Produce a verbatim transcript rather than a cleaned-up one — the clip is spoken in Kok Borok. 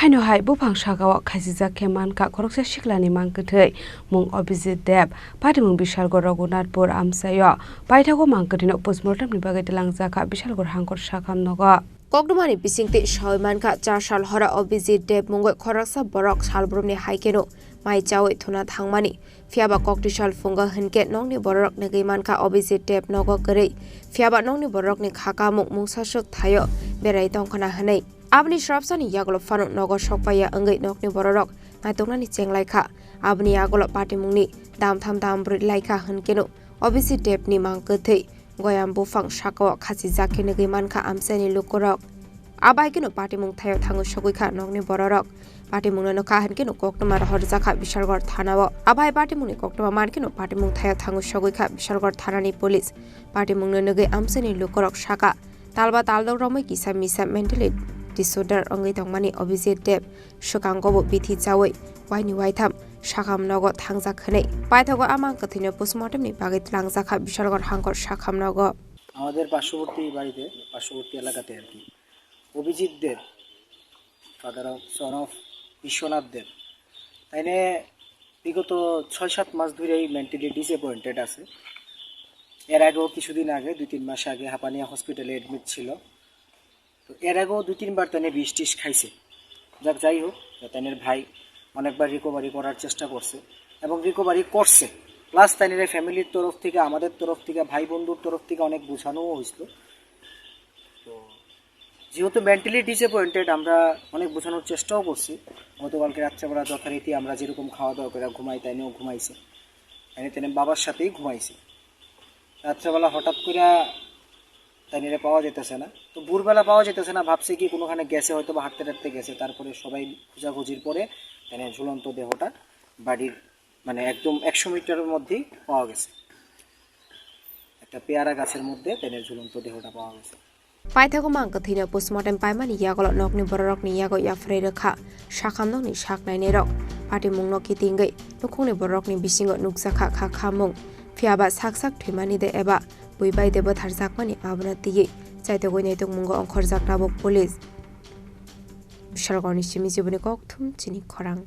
Haino hai buphang sakao khasijak khe mankha khoroksa siklani mang kwthwi, mung Abhijit Deb, patimung Bishalgarh Raghunathpur amchaio. Paithago mang kwthwino postmortemni bagwi twlangjakha Bishalgarh Hangkor Sakham nogo. Koktwmani bisingtwi sawi mankha, char sal horo Abhijit Deb mungwi khoroksa borok salbrumni hai kheno mai chawi thuna thangmani. Phiyaba koktwi sal phungo hinkhe nokni bororok nugwi mankha Abhijit Deb nogo kwrwi. Phiyaba nokni bororokni kha kamung mungsaswk thaio berai tongkhna hwnwi. Aboni swrapsani yagulo phano nogo sokpaiya wngwi nokni bororok naitoknani chenglaikha. Aboni yagulo patimungni damtham dambrwi laikha hwnkeno Abhijit Debni mang kwthwi goyam buphang sakao khachijak khe nugwi mankha amchaini lukurok. Abai kheno patimung thaio thangwi sogwi kha nokni bororok. Patimungno nukha hwnkeno koktwma rohorjakha Bishalgarh thanao. Abai patimungni koktwma mankheno patimung thaio thangwi sogwi kha Bishalgarh thanani police. Patimungno nugwi amchaini lukurok saka, talba taldok romwi kisa misa mentally disorder wngwi tongmani Abhijit Deb swkango bo bithi chawi waini waitham Sakham nogo thangjak hwnwi. Paithago a mang kwthwino postmortemni bagwi twlangjakha Bishalgarh Hangkor Sakham nogo. আমাদের পার্শ্ববর্তী বাড়িতে, পার্শ্ববর্তী এলাকাতে আর কি, Abhijit Deb, father of, son of Biswanath Deb, তাইনে বিগত ছয় সাত মাস ধরেই মেন্টালি ডিসঅ্যাপয়েন্টেড আছে। এর আগেও কিছুদিন আগে, দুই তিন মাস আগে হাপানিয়া হসপিটালে অ্যাডমিট ছিল। তো এর আগেও দুই তিনবার তাইনে বিষ টিষ খাইছে। যাক, যাই হোক, তাইনের ভাই অনেকবার রিকভারি করার চেষ্টা করছে এবং রিকভারি করছে। প্লাস তাইনের ফ্যামিলির তরফ থেকে, আমাদের তরফ থেকে, ভাই বন্ধুর তরফ থেকে অনেক বোঝানোও হয়েছিল। তো যেহেতু মেন্টালি ডিসঅ্যাপয়েন্টেড, আমরা অনেক বোঝানোর চেষ্টাও করছি। গতকালকে রাত্রেবেলা যথারীতি আমরা যেরকম খাওয়া দাওয়া করে ঘুমাই, তাইনেও ঘুমাইছে, তাইনে তাইনের বাবার সাথেই ঘুমাইছে। রাত্রেবেলা হঠাৎ করে তাইনেরে পাওয়া যেতেছে না। তো ভোরবেলা পাওয়া যেতেছে না, ভাবছে কি কোনোখানে গেছে, হয়তো বা হাঁটতে টাটতে গেছে। তারপরে সবাই খোঁজাখুঁজির পরে তাইনের ঝুলন্ত দেহটা বাড়ির, মানে, একদম একশো মিটারের মধ্যেই পাওয়া গেছে। একটা পেয়ারা গাছের মধ্যে তাইনের ঝুলন্ত দেহটা পাওয়া গেছে। Paithago mang kwthwino postmortem paimani yagulo nokni bororokni yago yapharwi rwkha Sakham nokni sak nainairok. Patimungno kitingwi nukhungni bororokni bisingo nukjakha kha khamung. Phiyaba sak sak thwimani de eba bui bai de bwtharjakmani, abono twiwi chaitogwi naitokmungo ongkhorjak tabuk police. Bishalgarhni simi jiboni kokthum chini khorang.